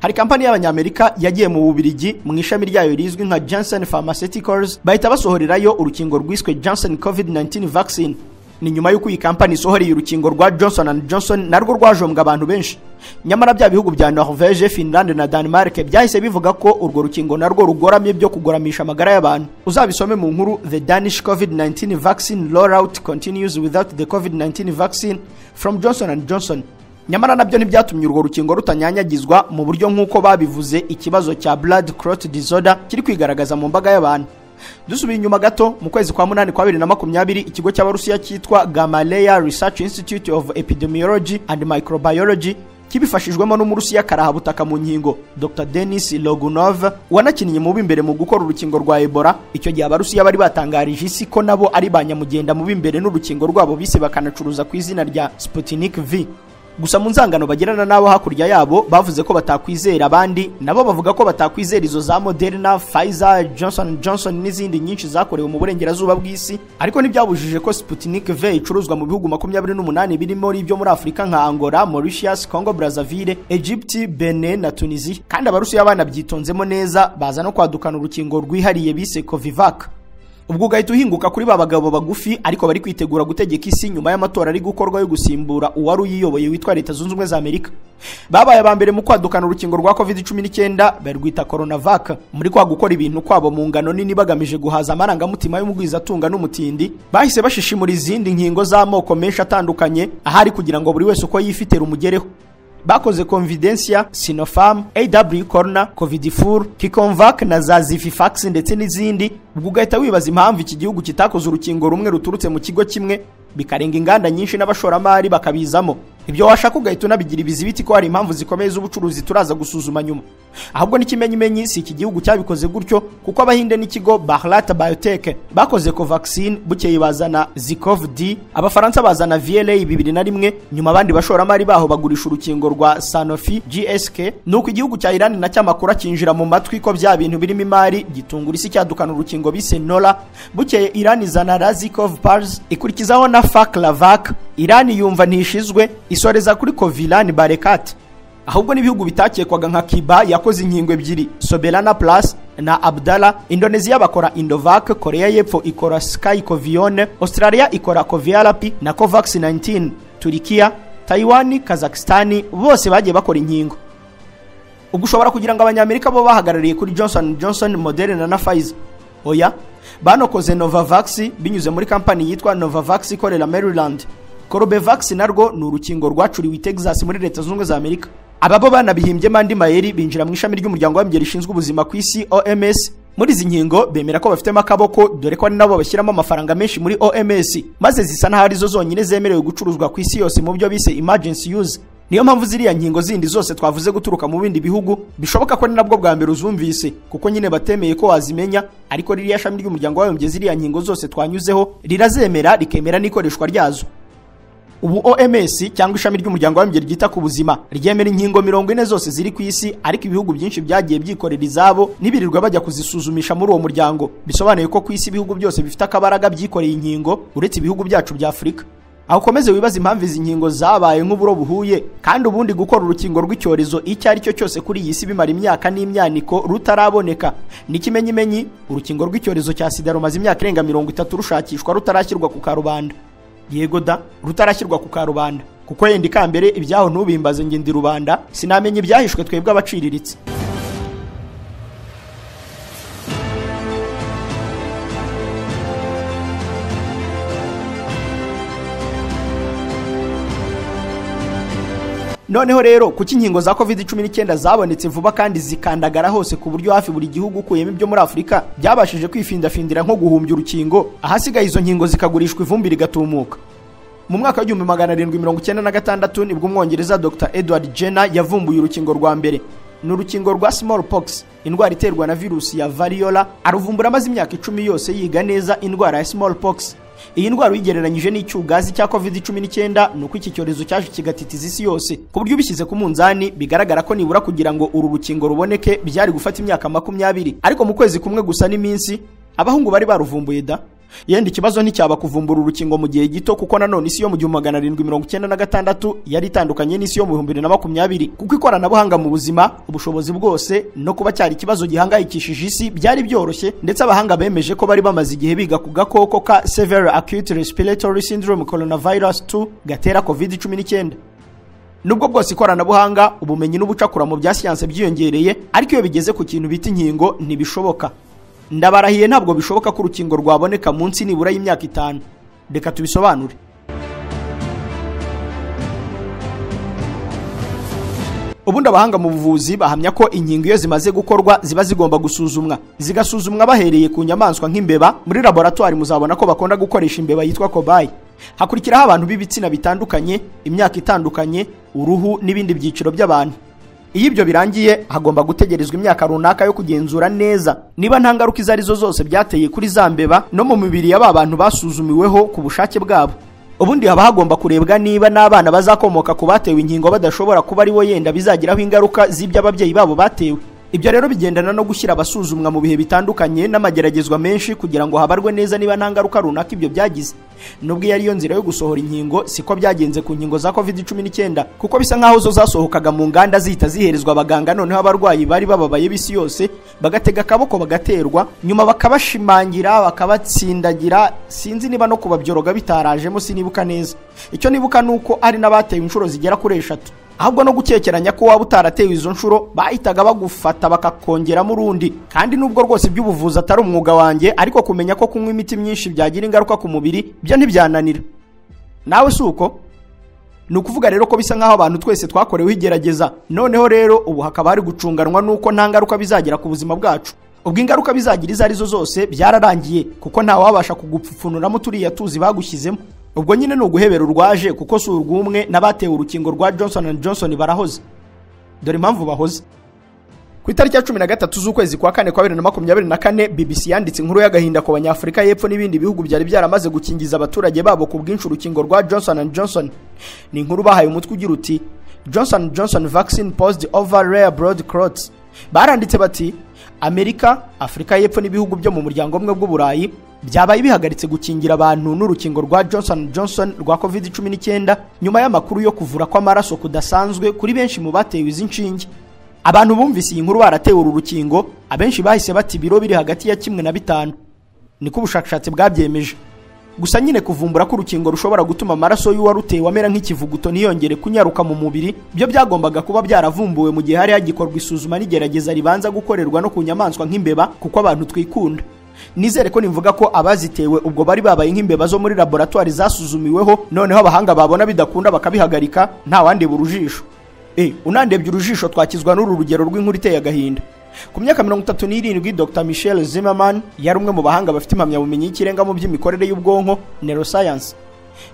Hari kampani y'Abanyamerika yagiye mu Bubiligi mu ishami ryayo rizwi nka Janssen Pharmaceuticals, bahita basohorerayo urukingo rwiswe Janssen COVID-19 vaccine. Ni nyuma y'uko iyi kampani isohoreye urukingo rwa Johnson & Johnson narwo rwajombwa abantu benshi. Nyamara bya bihugu bya Norvege, Finland na Denmark byahise bivuga ko urwo rukingo narwo rugoramye byo kugoramisha amagara y'abantu. Uzabisome mu nkuru The Danish COVID-19 vaccine rollout continues without the COVID-19 vaccine from Johnson & Johnson. Nyamara nabyo ntibyatumye urwo rukingo rutanyanyagizwa mu buryo nk'uko babivuze ikibazo cya blood clot disorder kiri kwigaragaza mu mbaga y'abantu. Dusubiye inyuma gato mu kwezi kwa 8 kwa 2020, ikigo cy'Abarusiya cyitwa Gamaleya Research Institute of Epidemiology and Microbiology kibifashijwemo n'Umurusiya karahabutaka mu nkingo Dr Denis Logunov wanakinnye mu b'imbere mu gukora urukingo rwa Ebola. Icyo gihe Abarusiya bari batangarije isi ko nabo ari banyamugenda mu b'imbere n'urukingo rwabo bise bakanacuruza ku izina rya Sputnik V. Gusa mu nzangano bagirana nabo hakurya yabo bavuze ko batakwizera abandi, nabo bavuga ko batakwizera izo za Moderna, Pfizer, Johnson Johnson n'izindi nyinshi zakorewe mu burengerazuba bw'isi, ariko ntibyabujije ko Sputnik V icuruzwa mu bihugu 28 birimo n'ibyo muri Afurika nka Angola, Mauritius, Congo Brazzaville, Egypt, Benin na Tunisia. Kandi Abarusiya banabyitonzemo neza baza no kwadukana urukingo rwihariye bise Covivac. Ubwo ugahita uhinguka kuri ba bagabo bagufi ariko bari kwitegura gutegeka isi nyuma y'amatora ari gukorwa yo gusimbura uwari uyiyoboye witwa Leta Zunze Ubumwe za Amerika. Babaye aba mbere mu kwadukana urukingo rwa COVID-19 barwita Coronavac. Muri kwa gukora ibintu kwabo mu ngano nini bagamije guhaza amarangamutima y'umugwizatunga n'umutindi, bahise bashishimura izindi nkingo z'amoko menshi atandukanye ahari kugira ngo buri wese uko yifite rumugereho. Bakoze Convidencia, Sinopharm, AW Corona, Covidifor, Kikonvac na za Zififax ndetse n'izindi. Ubwo ugahita wibaza impamvu iki gihugu kitakoze urukingo rumwe ruturutse mu kigo kimwe bikarenga inganda nyinshi n'abashoramari bakabizamo. Ibyo washaka ugahita unabigira ibizibiti ko hari impamvu zikomeye z'ubucuruzi turaza gusuzuma nyuma. Ahubwo n'ikimenyimenyi si iki gihugu cyabikoze gutyo, kuko Abahinde n'ikigo Bharat Biotech bakoze Covaxin, bukeye bazana Zicov-D, Abafaransa bazana VLA 2001, nyuma abandi bashoramari baho bagurisha urukingo rwa Sanofi GSK. Nuko igihugu cya Iran na cyamakuru kinjira mu matwi ko bya bintu birimo imari gitungura isi cyadukana urukingo bise Nola. Bukeye Iran izana Razikov Pars, ikurikizaho na Faklavac. Iran yumva ntishizwe, isoreza kuri Covilan Barekat. Ahubwo n'ibihugu bitakekwaga nka Cuba yakoze inkingo ebyiri, Soberana Plus na Abdala, Indonesia bakora Indovac, Korea y'Epfo ikora Skycovione, Australia ikora Covialap na Covax 19, Turikiya, Taiwan, Kazakhstan bose bagiye bakora inkingo. Ubwo ushobora kugira ngo Abanyamerika bo bahagarariye kuri Johnson Johnson, Moderna na Pfizer. Oya, banokoze Novavax binyuze muri kampani yitwa Novavax ikorera Maryland. Corbevax narwo ni urukingo rwacuriwe i Texas muri Leta Zunze Ubumwe za Amerika. Ababo banabihimbye andi mayeri binjira mu ishami ry'umuryango w'abibumbye rishinzwe ubuzima ku isi OMS. Muri izi nkingo bemera ko bafitemo akaboko, dore ko ari nabo bashyiramo amafaranga menshi muri OMS, maze zisa n'aho arizo zonyine zemerewe gucuruzwa ku isi yose mu byo bise emergency use. Niyo mpamvu ziriya nkingo zindi zose twavuze guturuka mu bindi bihugu bishoboka ko ni nabwo bwa mbere uzumvise, kuko nyine batemeye ko wazimenya. Ariko ririya shami ry'umuryango w'abibumbye ziriya nkingo zose twanyuzeho rirazemera, rikemera n'ikoreshwa ryazo. Ubu OMS cyangwa ishami ry'umuryango w'abibumbye ryita ku buzima ryemera inkingo 40 zose ziri ku isi, ariko ibihugu byinshi byagiye byikorera izabo nibirirwa bajya kuzisuzumisha muri uwo muryango. Bisobanuye ko ku isi ibihugu byose bifite akabaraga byikoreye inkingo uretse ibihugu byacu bya Afurika. Aho ukomeze wibaza impamvu izi nkingo zabaye nk'uburo buhuye, kandi ubundi gukora urukingo rw'icyorezo icyo ari cyo cyose kuri iyi si bimara imyaka n'imyaniko rutaraboneka. N'ikimenyimenyi urukingo rw'icyorezo cya sida rumaze imyaka irenga 30 rushakishwa rutarashyirwa ku karubanda. Yego da, rutarashyirwa ku karubanda, kuko yenda ikambere ibyaho ntubimbaze nge ndi rubanda, sinamenye ibyahishwe twebwe abaciriritse. Noneho rero kuki inkingo za COVID-19 zabonetse vuba kandi zikandagara hose ku buryo hafi buri gihugu ukuyemo ibyo muri Afurika byabashije kwifindafindira nko guhumbya urukingo, ahasigaye izo nkingo zikagurishwa ivumbi rigatumuka. Mu mwaka wa 1796 nibwo Umwongereza Dr Edward Jenner yavumbuye urukingo rwa mbere. Ni urukingo rwa smallpox, indwara iterwa na virusi ya variola. Aruvumbura amaze imyaka 10 yose yiga neza indwara ya smallpox. Iyi ndwara uyigereranyije n'icyugazi cya COVID-19 nuko iki cyorezo cyaje kigatitiza isi yose, ku buryo ubishyize ku munzani bigaragara ko nibura kugira ngo uru rukingo ruboneke byari gufata imyaka 20, ariko mu kwezi kumwe gusa n'iminsi abahungu bari baruvumbuye da. Yenda ikibazo nticyaba kuvumbura urukingo mu gihe gito, kuko nanone isi yo mu 1796 yari itandukanye n'isi yo mu 2020, kuko ikoranabuhanga mu buzima, ubushobozi bwose no kuba cyari ikibazo gihangayikishije isi byari byoroshye. Ndetse abahanga bemeje ko bari bamaze igihe biga ku gakoko ka Severe Acute Respiratory Syndrome Coronavirus 2 gatera COVID-19. Nubwo bwose ikoranabuhanga, ubumenyi n'ubucakura mu bya siyanse byiyongereye, ariko iyo bigeze ku kintu bita inkingo ntibishoboka. Ndabarahiye ntabwo bishoboka ko urukingo rwaboneka munsi nibura y'imyaka 5. Reka tubisobanure. Ubundi abahanga mu buvuzi bahamya ko inkingo iyo zimaze gukorwa ziba zigomba gusuzumwa, zigasuzumwa bahereye ku nyamaswa nk'imbeba. Muri laboratoire muzabona ko bakunda gukoresha imbeba yitwa cobaye. Hakurikiraho abantu b'ibitsina bitandukanye, imyaka itandukanye, uruhu n'ibindi byiciro by'abantu. Iyo ibyo birangiye hagomba gutegerezwa imyaka runaka yo kugenzura neza niba nta ngaruka izo arizo zose byateye kuri za mbeba no mu mibiri y'aba bantu basuzumiweho ku bushake bwabo. Ubundi haba hagomba kurebwa niba n'abana bazakomoka ku batewe inkingo badashobora kuba ari bo yenda bizagiraho ingaruka z'ibyo ababyeyi babo batewe. Ibyo rero bigendana no gushyira abasuzumwa mu bihe bitandukanye n'amageragezwa menshi kugira ngo habarwe neza niba nta ngaruka runaka ibyo byagize. Nubwo iyo ariyo nzira yo gusohora inkingo, siko byagenze ku nkingo za COVID-19, kuko bisa nkaho zo zasohokaga mu nganda zihita ziherezwa abaganga, noneho abarwayi bari bababaye b'isi yose bagatega akaboko bagaterwa, nyuma bakabashimangira bakabatsindagira, sinzi niba no kubabyoroga bitarajemo, sinibuka neza. Icyo nibuka nuko ari n'abatewe inshuro zigera kuri 3. Ahubwo no gukekeranya ko waba utaratewe izo nshuro bahitaga bagufata bakakongeramo urundi. Kandi nubwo rwose iby'ubuvuzi atari umwuga wanjye, ariko kumenya ko kunywa imiti myinshi byagira ingaruka ku mubiri byo ntibyananira. Nawe si uko? Ni ukuvuga rero ko bisa nkaho abantu twese twakorewe igerageza. Noneho rero ubu hakaba hari gucunganwa nuko nta ngaruka bizagira ku buzima bwacu. Ubwo ingaruka bizagira izo arizo zose byararangiye, kuko nta wabasha kugupfupfunuramo turiya tuzi bagushyizemo. Ubwo nyine ni uguhebera urwaje, kuko si urw'umwe n'abatewe urukingo rwa Johnson & Johnson barahoze. Dore impamvu bahoze. Ku itariki ya 13 z'ukwezi kwa kane kwa 2024, BBC yanditse inkuru y'agahinda ku Banyafurika y'Epfo n'ibindi bihugu byari byaramaze gukingiza abaturage babo ku bwinshi urukingo rwa Johnson & Johnson. Ni inkuru bahaye umutwe ugira uti Johnson & Johnson vaccine paused over rare blood clots. Baranditse bati Amerika, Afurika y'Epfo n'ibihugu byo mu muryango umwe bw'Uburayi byabaye bihagaritse gukingira abantu n'urukingo rwa Johnson & Johnson rwa COVID-19 nyuma y'amakuru yo kuvura kw'amaraso kudasanzwe kuri benshi mu batewe izi nshinge. Abantu bumvise iyi nkuru baratewe uru rukingo, abenshi bahise bati ibiro biri hagati ya 1 na 5. Niko ubushakashatsi bwabyemeje. Gusa nyine kuvumbura ko urukingo rushobora gutuma amaraso y'uwarutewe amera nk'ikivuguto ntiyongere kunyaruka mu mubiri, byo byagombaga kuba byaravumbuwe mu gihe hari hagikorwa isuzuma n'igerageza ribanza gukorerwa no ku nyamaswa nk'imbeba, kuko abantu twikunda. Nizere ko nimvuga ko abazitewe ubwo bari babaye nk'imbeba zo muri laboratoire zasuzumiweho, noneho abahanga babona bidakunda bakabihagarika, nta wandeba urujisho. Unandebye urujisho twakizwa n'uru rugero rw'inkuru iteye agahinda. Ku myaka 37, Dr Michelle Zimmerman yari umwe mu bahanga bafite impamyabumenyi y'ikirenga mu by'imikorere y'ubwonko, neuroscience.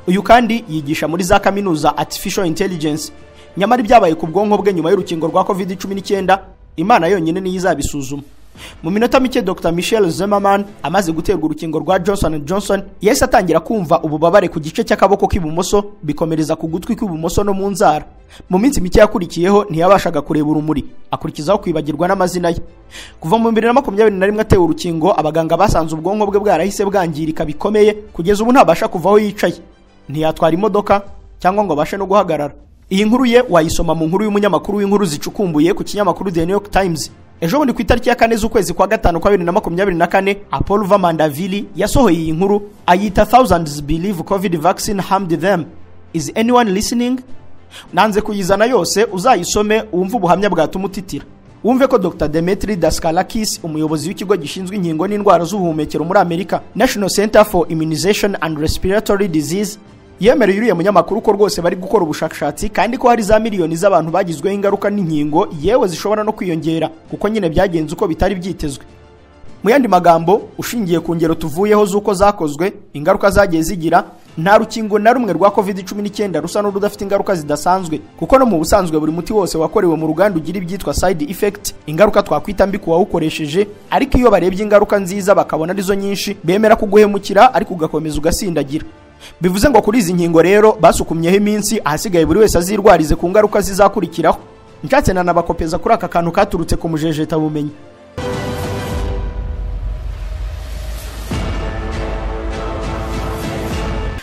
Uyu kandi yigisha muri za kaminuza artificial intelligence. Nyamara ibyabaye ku bwonko bwe nyuma y'urukingo rwa COVID-19, Imana yonyine niyo izabisuzuma. Mu minota mike Dr Michelle Zimmerman amaze guterwa urukingo rwa Johnson & Johnson, yahise atangira kumva ububabare ku gice cy'akaboko k'ibumoso, bikomereza ku gutwi kw'ibumoso no mu nzara. Mu minsi mike yakurikiyeho ntiyabashaga kureba urumuri, akurikizaho kwibagirwa n'amazina ye. Kuva mu 2021 atewe urukingo, abaganga basanze ubwonko bwe bwarahise bwangirika bikomeye, kugeza ubu ntabasha kuvaho yicaye, ntiyatwara imodoka cyangwa ngo abashe no guhagarara. Iyi nkuru ye wayisoma mu nkuru y'umunyamakuru w'inkuru zicukumbuye ku kinyamakuru The New York Times. Ejo bundi ku itariki ya 4 z'ukwezi kwa 5 kwa 2024, Apollo Mandavili yasohoye iyi nkuru ayita Thousands Believe COVID Vaccine Harmed Them. Is anyone listening? Nanze kuyizana yose, uzayisome wumve ubuhamya bwatuma utitira. Wumve ko Dr Demetri Daskalakis, umuyobozi w'ikigo gishinzwe inkingo n'indwara z'ubuhumekero muri Amerika, National Center for Immunization and Respiratory Disease, yemereye uriya munyamakuru ko rwose bari gukora ubushakashatsi kandi ko hari za miliyoni z'abantu bagizweho ingaruka n'inkingo, yewe zishobora no kwiyongera kuko nyine byagenze uko bitari byitezwe. Mu yandi magambo, ushingiye ku ngero tuvuyeho z'uko zakozwe, ingaruka zagiye zigira, nta rukingo na rumwe rwa COVID-19 rusa n'urudafite ingaruka zidasanzwe, kuko no mu busanzwe buri muti wose wakorewe mu ruganda ugira ibyitwa side effect, ingaruka twakwita mbi ku wawukoresheje, ariko iyo barebye ingaruka nziza bakabona arizo nyinshi, bemera kuguhemukira ariko ugakomeza ugasindagira. Bivuze ngo kuri izi nkingo rero basukumyeho iminsi, ahasigaye buri wese azirwarize ku ngaruka zizakurikiraho. Nshatse nanabakopeza kuri aka kantu katurutse ku mujejeta bumenyi.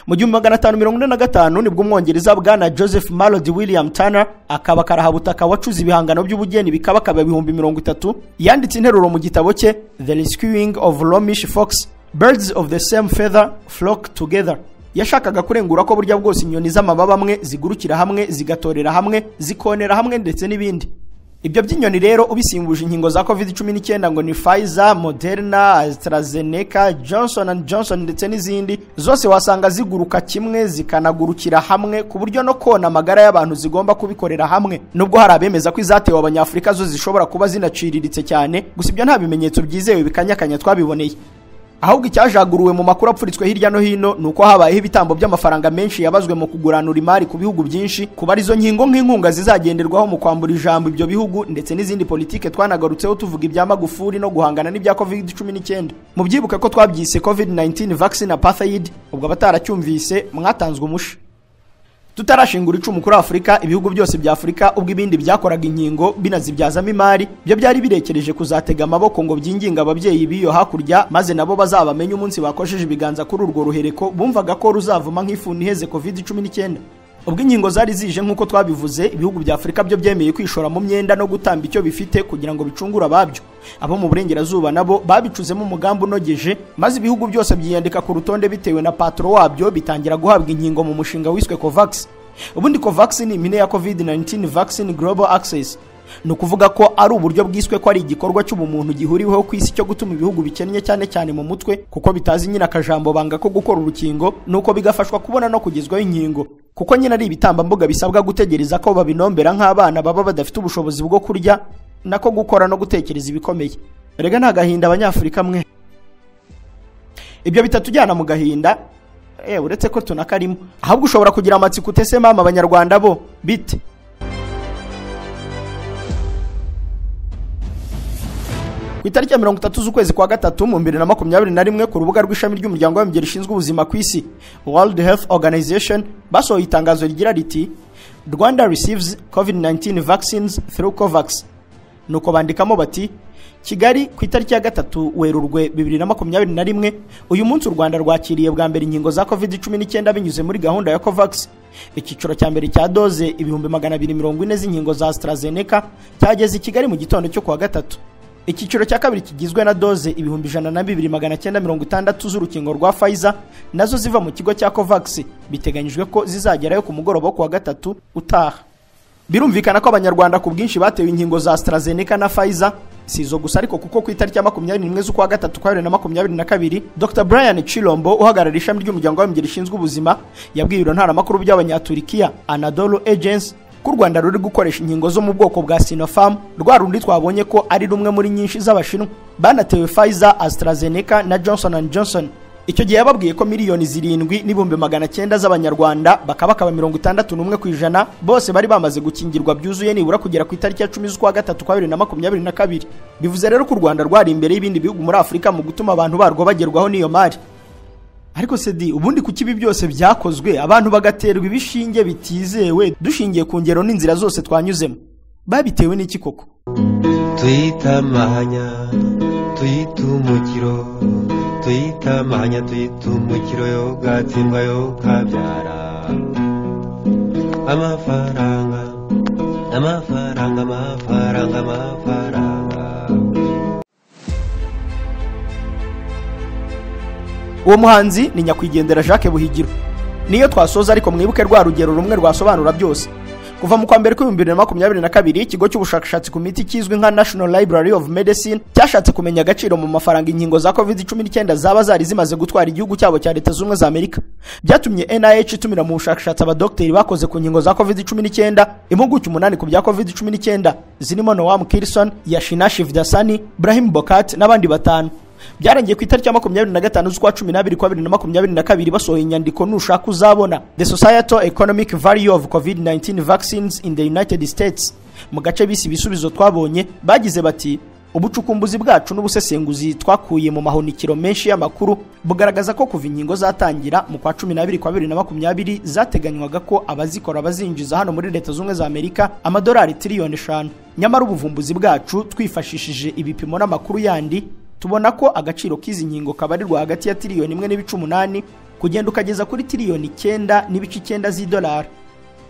Mu 1545 nibwo umwongereza bwana Joseph Malody William Turner, akaba karahabutaka wacuze ibihangano by'ubugeni bikabakaba 30,000, yanditse interuro mu gitabo cye The Rescuing of Romish Fox, Birds of the Same Feather Flock Together. Yashakaga kurengura ko burya bwose inyoni z'amababa amwe zigurukira hamwe, zigatorera hamwe, zikonera hamwe ndetse n'ibindi. Ibyo by'inyoni rero ubisimbuje inkingo za COVID-19 ngo ni Pfizer, Moderna, AstraZeneca, Johnson & Johnson ndetse n'izindi, zose wasanga ziguruka kimwe zikanagurukira hamwe, ku buryo no kona amagara y'abantu zigomba kubikorera hamwe. Nubwo hari abemeza ko izatewe abanyafurika zo zishobora kuba zinaciriritse cyane, gusa ibyo nta bimenyetso byizewe bikanyakanya twabiboneye. Ahubwo icyajaguruwe mu makuru apfuritswe hirya no hino nuko habayeho ibitambo by'amafaranga menshi yabazwe mu kuguranura imari ku bihugu byinshi, kuba arizo nkingo nk'inkunga zizagenderwaho mu kwambura ijambo ibyo bihugu ndetse n'izindi politike twanagarutseho tuvuga ibya Magufuli no guhangana n'ibya COVID-19. Mubyibuke ko twabyise COVID-19 vaccine apartheid, ubwo abataracyumvise mwatanzwe umusha. Tutarashingura icumu kuri Afurika, ibihugu byose bya Afurika ubwo ibindi byakoraga inkingo binazibyazamo imari, byo byari birekereje kuzatega amaboko ngo byinginga ababyeyi b'iyo hakurya, maze nabo bazabamenye umunsi bakosheje ibiganza kuri urwo ruhereko bumvaga ko ruzavuma nk'ifuni iheze COVID-19. Ubwo inkingo zari zije nk'uko twabivuze, ibihugu bya Afurika byo byemeye kwishora mu myenda no gutamba icyo bifite kugira ngo bicungure ababyo. Abo mu burengerazuba nabo babicuzemo umugambi unogeje, maze ibihugu byose byiyandika ku rutonde bitewe na patro wabyo, bitangira guhabwa inkingo mu mushinga wiswe COVAX. Ubundi COVAX ni impine ya COVID-19 Vaccine Global Access. Ni ukuvuga ko ari uburyo bwiswe ko ari igikorwa cy'ubumuntu gihuriweho ku isi cyo gutuma ibihugu bikennye cyane cyane mu mutwe, kuko bitazi nyine akajambo banga ko gukora urukingo, nuko bigafashwa kubona no kugezwaho inkingo, kuko nyine ari ibitambambuga bisabwa gutegereza ko babinombera nk'abana baba badafite ubushobozi bwo kurya nako gukora no gutekereza ibikomeye. Erega nta gahinda abanyafurika mwe, ibyo bitatujyana mu gahinda, uretse ko tunakarimo. Ahubwo ushobora kugira amatsiko utese mama abanyarwanda bo bite? Ku itariki ya 30 z'ukwezi kwa gatatu mu 2021, ku rubuga rw'ishami ry'umuryango w'abibumbye rishinzwe ubuzima ku isi World Health Organization, basohoye itangazo rigira riti Rwanda receives COVID-19 vaccines through COVAX. Nuko bandikamo bati Kigali ku itariki ya 3 Werurwe 2021, uyu munsi u Rwanda rwakiriye bwa mbere inkingo za COVID-19 binyuze muri gahunda ya COVAX. Icyiciro cya mbere cya doze 240,000 z'inkingo za AstraZeneca cyageze i Kigali mu gitondo cyo kuwa gatatu. Icyiciro cya kabiri kigizwe na doze 102,960 z'urukingo rwa Pfizer nazo ziva mu kigo cya COVAX, biteganyijwe ko zizagerayo ku mugoroba kuwa gatatu utaha. Birumvikana ko abanyarwanda ku bwinshi batewe inkingo za AstraZeneca na Pfizer. Si izo gusa ariko, kuko ku itariki ya 21 z'ukwa gatatu kwa 2022, Dr Brian Chilombo uhagarariye ishami ry'umuryango w'abibumbye rishinzwe ubuzima yabwiye ibiro ntaramakuru by'abanyaturikiya Anadolu Agency ko u Rwanda ruri gukoresha inkingo zo mu bwoko bwa Sinopharm, rwa rundi twabonye ko ari rumwe muri nyinshi z'abashinwa banatewe Pfizer, AstraZeneca na Johnson & Johnson. Icyo gihe yababwiye ko 7,900,000 z'abanyarwanda bakabakaba 61% bose bari bamaze gukingirwa byuzuye nibura kugera ku itariki ya 10 z'ukwa gatatu kwa 2022. Bivuze rero ko u Rwanda rwari imbere y'ibindi bihugu muri Afurika mu gutuma abantu barwo bagerwaho n'iyo mari. Ariko sedi, ubundi kuki ibi byose byakozwe abantu bagaterwa ibishinge bitizewe dushingiye ku ngero n'inzira zose twanyuzemo? Babitewe n'iki koko? Tuyitamahanya tuyitumukiro, tuyitamahanya tuyitumukiro, yo gatsindwa yo kabyara amafaranga amafaranga amafaranga amafaranga. Uwo muhanzi ni nyakwigendera Jacques Buhigiro. Niyo twasoza ariko mwibuke rwa rugero rumwe rwasobanura byose. Kuva mu kwa mbere 2022, ikigo cy'ubushakashatsi ku miti kizwi nka National Library of Medicine cyashatse kumenya agaciro mu mafaranga inkingo za COVID-19 zaba zari zimaze gutwara igihugu cyabo cya Leta Zunze za Amerika. Byatumye NIH itumira mu bushakashatsi abadokiteri bakoze ku nkingo za COVID-19, impuguke 8 ku bya COVID-19 zirimo Noam Kirson, Yashina Shivdasani, Brahim Bokat n'abandi 5. Byarangiye ku itariki ya 25 z'ukwa 12 kwa 2022 basohoye inyandiko nushaka uzabona The Societal Economic Value of COVID-19 Vaccines in the United States. Mu gace bisi ibisubizo twabonye bagize bati ubucukumbuzi bwacu n'ubusesenguzi twakuye mu mahonikiro menshi y'amakuru bugaragaza ko kuva inkingo zatangira mu kwa 12 kwa 2020 zateganywaga ko abazikora bazinjiza hano muri Leta Zunze za Amerika amadolari tiriyoni 5. Nyamara ubuvumbuzi bwacu twifashishije ibipimo n'amakuru yandi tubona ko agaciro k'izi nkingo kabarirwa hagati ya tiriyoni 1.8 kugenda ukageza kuri tiriyoni 9.9 z'idolari.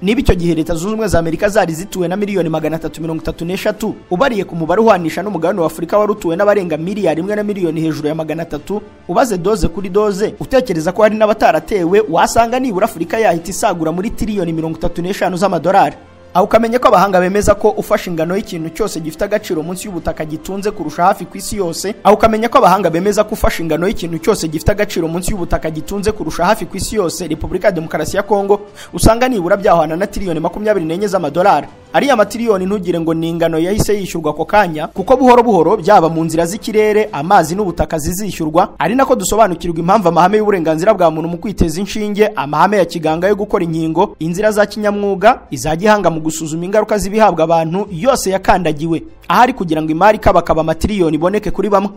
Niba icyo gihe Leta Zunze Ubumwe za Amerika zari zituwe na miliyoni 333, ubariye ku mubare uhanisha n'umugabane wa Afurika wari utuwe n'abarenga miliyari 1 na miliyoni hejuru ya 300, ubaze doze kuri doze utekereza ko hari n'abataratewe, wasanga nibura Afurika yahita isagura muri tiriyoni 35 z'amadolari. Aho ukamenya ko abahanga bemeza ko ufashe ingano y'ikintu cyose gifite agaciro munsi y'ubutaka gitunze kurusha hafi ku isi yose. Aho ukamenya ko abahanga bemeza ko ufashe ingano y'ikintu cyose gifite agaciro munsi y'ubutaka gitunze kurusha hafi ku isi yose Repubulika ya Demokarasi ya Kongo, usanga nibura byahwana na tiriyoni 24 z'amadolari. Ariya matiriyoni ntugire ngo ni ingano yahise yishyurwa ako kanya, kuko buhoro buhoro byaba mu nzira z'ikirere, amazi n'ubutaka zizishyurwa. Ari nako dusobanukirwa impamvu amahame y'uburenganzira bwa muntu mu kwiteza inshinge, amahame ya kiganga yo gukora inkingo, inzira za kinyamwuga, iza gihanga mu gusuzuma ingaruka z'ibihabwa abantu, yose yakandagiwe ahari kugira ngo imari kabakaba amatiriyoni iboneke kuri bamwe.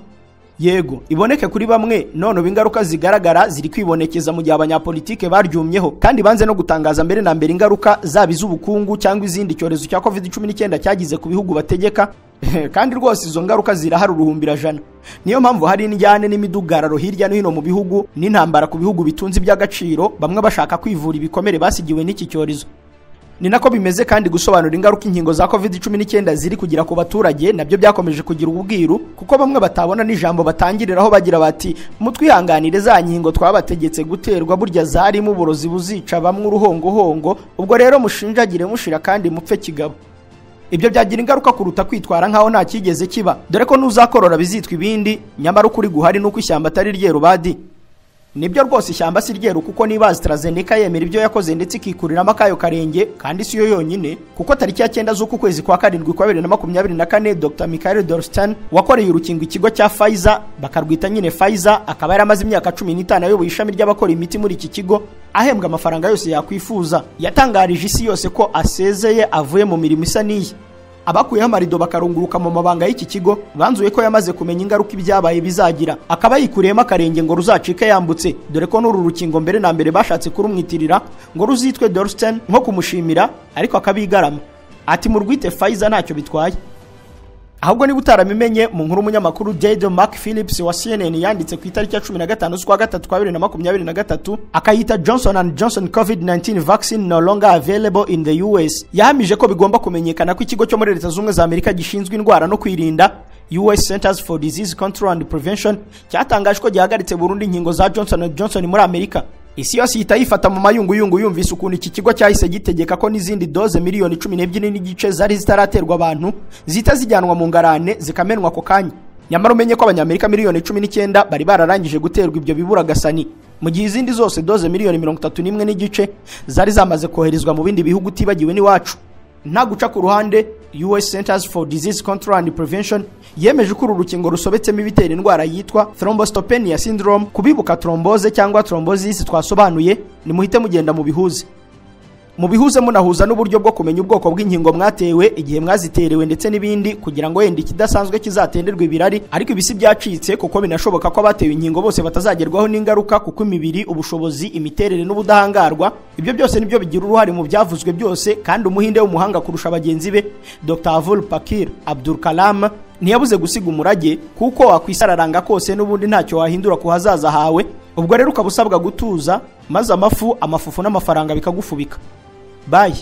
Yego, iboneke kuri bamwe, none ubu ingaruka zigaragara ziri kwibonekeza mu gihe abanyapolitike baryumyeho kandi banze no gutangaza mbere na mbere ingaruka zaba iz'ubukungu cyangwa izindi cyorezo cya COVID-19 cyagize ku bihugu bategeka. Kandi rwose izo ngaruka zirahari uruhumbirajana. Niyo mpamvu hari injyane n'imidugararo hirya no hino mu bihugu n'intambara ku bihugu bitunze iby'agaciro, bamwe bashaka kwivura ibikomere basigiwe n'iki cyorezo. Ni nako bimeze kandi gusobanura ingaruka inkingo za COVID-19 ziri kugira ku baturage nabyo byakomeje kugira ubwiru, kuko bamwe batabona n'ijambo batangiriraho bagira bati mutwihanganire za nkingo twabategetse guterwa burya zarimo uburozi buzica bamwe uruhongohongo, ubwo rero mushinjagire mushira kandi mupfe kigabo. Ibyo byagira ingaruka kuruta kwitwara nkaho nta kigeze kiba, dore ko nuzakorora bizitwa ibindi, nyamara ukuri guhari nuko ishyamba atari ryeru badi. Nibyo rwose ishyamba si ryeru, kuko niba AstraZeneca yemera ibyo yakoze ndetse ikikuriramo akayo karenge, kandi si yo yonyine, kuko tariki ya 9 z'uku kwezi kwa 7 kwa 2024 Dr Michael Dorstan wakoreye urukingo ikigo cya Pfizer bakarwita nyine Pfizer, akaba yaramaze imyaka 15 ayoboye ishami ry'abakora imiti muri iki kigo ahembwa amafaranga yose yakwifuza, yatangarije isi yose ko asezeye avuye mu mirimo isa n'iyi. Abakuyeho amarido bakarunguruka mu mabanga y'iki kigo banzuye ko yamaze kumenya ingaruka ibyabaye bizagira, akaba yikuriyemo akarenge ngo ruzacike yambutse, dore ko n'uru rukingo mbere na mbere bashatse kurumwitirira ngo ruzitwe Dorsten nko kumushimira, ariko akabigarama ati murwite Pfizer ntacyo bitwaye. Ahubwo niba utarabimenye, mu nkuru umunyamakuru Jade Mark Phillips wa CNN yanditse ku itariki ya 15 z'ukwa 3 2023 akayita Johnson and Johnson COVID-19 vaccine no longer available in the US, yahamije ko bigomba kumenyekana ko ikigo cyo muri Leta Zunze Ubumwe za Amerika gishinzwe indwara no kwirinda US Centers for Disease Control and Prevention cyatangaje ko gihagaritse burundu inkingo za Johnson and Johnson muri Amerika. Isi yose ihita yifata mu mayunguyungu yumvise ukuntu iki kigo cyahise gitegeka ko n'izindi doze miliyoni 12.5 zari zitaraterwa abantu zita zijyanwa mu ngarane zikamenwa ako kanya. Nyamara umenye ko abanyamerika miliyoni 19 bari bararangije guterwa ibyo biburagasani, mu gihe izindi zose doze miliyoni 31.5 zari zamaze koherezwa mu bindi bihugu utibagiwe n'iwacu. Nta guca ku ruhande, US Centers for Disease Control and Prevention yemeje ko uru rukingo rusobetsemo ibitera indwara yitwa thrombocytopenia syndrome. Kubibuka thrombose cyangwa thrombosis twasobanuye, ni muhite mugenda mu bihuze. Mu bihuze munahuza n'uburyo bwo kumenya ubwoko bw'inkingo mwatewe, igihe mwaziterewe ndetse n'ibindi, kugira ngo wenda ikidasanzwe kizatenderwe ibirari. Ariko ibisi byacitse, kuko binashoboka ko abatewe inkingo bose batazagerwaho n'ingaruka, kuko imibiri, ubushobozi, imiterere n'ubudahangarwa ibyo byose nibyo bigira uruhare mu byavuzwe byose. Kandi umuhinde w'umuhanga kurusha bagenzi be Dr Avul Pakir Abdul Kalam ntiyabuze gusiga umurage, kuko wakwisararanga kose n'ubundi ntacyo wahindura ku hazaza hawe. Ubwo rero ukaba usabwa gutuza, maze amafu, amafufu n'amafaranga bikagufubika. Bye.